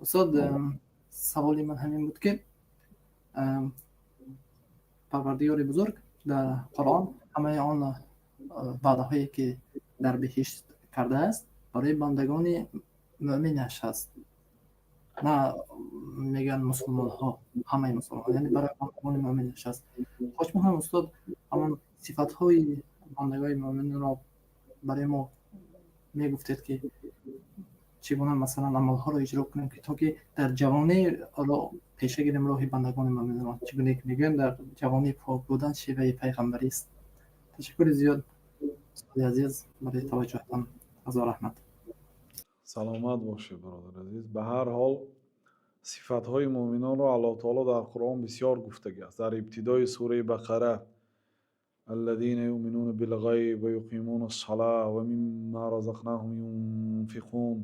Устод, саволи ман ҳамин буд, ки Парвардигори бузург дар Қуръон ҳамаи он ваъдаҳое, ки дар биҳишт кардааст, барои бандагони мӯъминаш ҳаст, на мегӯянд мусулмонҳо, ҳамаи мусулмон, яъне барои бандагони мӯъминаш аст. Хоҳиш мекунам, устод, ҳамон сифатҳои бандагони мӯъминро барои мо мегуфтед, ки чӣ гуна, масалан, амалҳоро иҷро кунем, ки то ки дар ҷавонӣ пеша гирем роҳи бандагони мӯъминро, чӣ гуна ки мегӯянд, дар ҷавонӣ пок будан шеваи пайғамбарист. Ташаккури зиёд, устоди азиз, барои таваҷҷӯҳатон. Ҳазор раҳмат. Саломат бошед, бародари азиз. Ба ҳар ҳол, сифатҳои муъминонро Аллоҳ таоло дар Қуръон бисёр гуфтагиаст. Дар ибтидои сураи Бақара: الذين يؤمنون بالغيب ويقيمون الصلاة ومما رزقناهم ينفقون.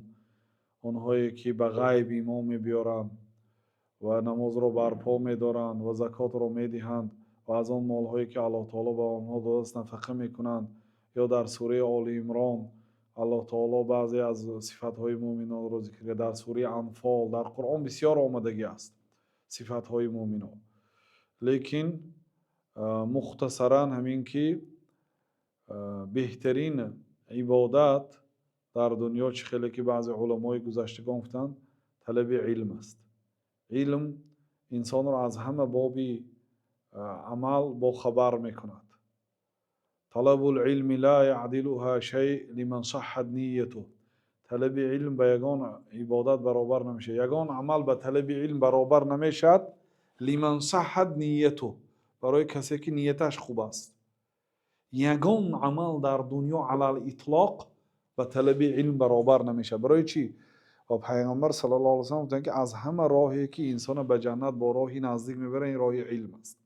Онҳое ки ба ғайб имон мебиёранд ва намозро барпо медоранд ва закотро медиҳанд ва аз он молҳое, ки Аллоҳ таоло ба онҳо додааст, нафақа мекунанд. Ё дар сураи Оли Имрон Аллоҳ таоло баъзе аз сифатҳои муъминонро зикр кард, дар сураи Анфол. Дар Қуръон бисёр омадагӣ аст сифатҳои муъминон, лекин мухтасаран ҳамин ки беҳтарин ибодат дар дунё, чӣ хеле ки баъзе уламои гузаштагон гуфтанд, талаби илм аст. Илм инсонро аз ҳама боби амал бохабар мекунад. طلب العلم لا يعدلها شيء لمن صحت نيته. Талаби илм ба ягон ибодат баробар намешавад, ягон амал ба талаби илм баробар намешавад. لمن صحت نيته, барои касе ки нияташ хуб аст. Ягон амал дар дунё على الإطلاق ба талаби илм баробар намешавад. Барои чӣ? Ва Пайғамбар صلى الله عليه وسلم гуфтанд, ки аз ҳама роҳе, ки инсона ба ҷаннат бо роҳи наздик мебарад, ин роҳи илм аст,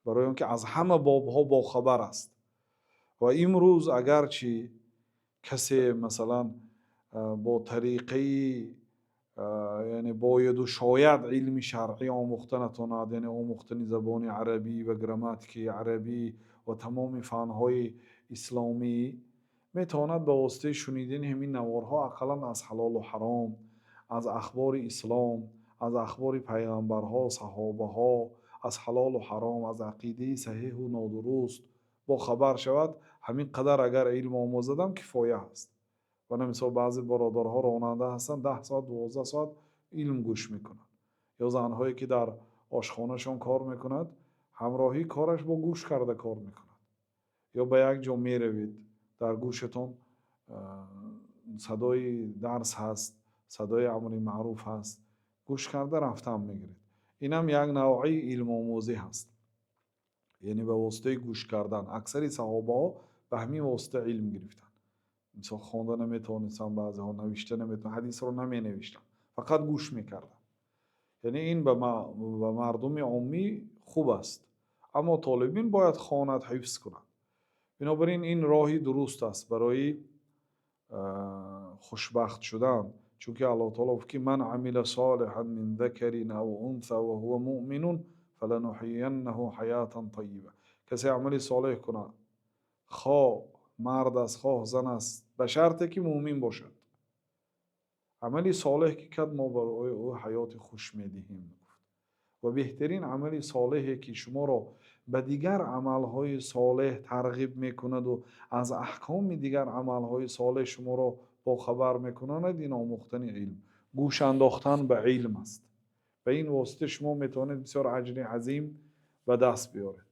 барои он ки аз ҳама бобҳо бохабар аст. Ва имрӯз агарчи касе, масалан, бо тариқаи, яъне бояду шояд илми шаръӣ омӯхта натонад, яъне омӯхтани забони арабӣ ва грамматикаи арабӣ ва тамоми фанҳои исломӣ, метавонад ба воситаи шунидани ҳамин наворҳо ақаллан аз ҳалолу ҳаром, аз ахбори ислом, аз ахбори пайғамбарҳо, саҳобаҳо, аз ҳалолу ҳаром, аз ақидаи саҳеҳу нодуруст бохабар шавад. Ҳамин қадар агар илм омӯзадам, кифоя аст. Вана мисол, баъзе бародарҳо ронанда ҳастанд, 10 соат, 12 соат илм гӯш мекунанд. Ё занҳое, ки дар ошхонашон кор мекунад, ҳамроҳии кораш бо гӯш карда кор мекунад. Ё ба як ҷо меравед, дар гӯшатон садои дарс ҳаст, садои амри маъруф ҳаст, гӯш карда рафтан мегиред. Инам як навъи илмомӯзӣ ҳаст, яъне ба воситаи гӯш кардан. Аксари саҳобаҳо ба ҳамин восита илм гирифтанд. Мисол, хонда наметавонистанд баъзеҳо, навишта наметавон, ҳадисро наменавиштанд, фақат гӯш мекарданд. Яъне ин ба мардуми оммӣ хуб аст, аммо толибин бояд хонад, ҳифз кунад. Бинобар ин, ин роҳи дуруст аст барои хушбахт шудан, чунки Аллоҳ таоло гуфт, ки من عمل صالحا من ذكر أو أنثى وهو مؤمن فلنحيينه حياة طيبة. Касе амали солеҳ кунад, хоҳ мард аст, хоҳ зан аст, ба шарте ки муъмин бошад, амали солеҳ ки кард, мо барои ӯ ҳаёти хуш медиҳем, гуфт. Ва беҳтарин амали солеҳе, ки шуморо ба дигар амалҳои солеҳ тарғиб мекунаду аз аҳкоми дигар амалҳои солеҳ шуморо бохабар мекунонад, ин омӯхтани илм, гӯш андохтан ба илм аст. Ба ин восита шумо метавонед бисёр аҷри азим ба даст биёред.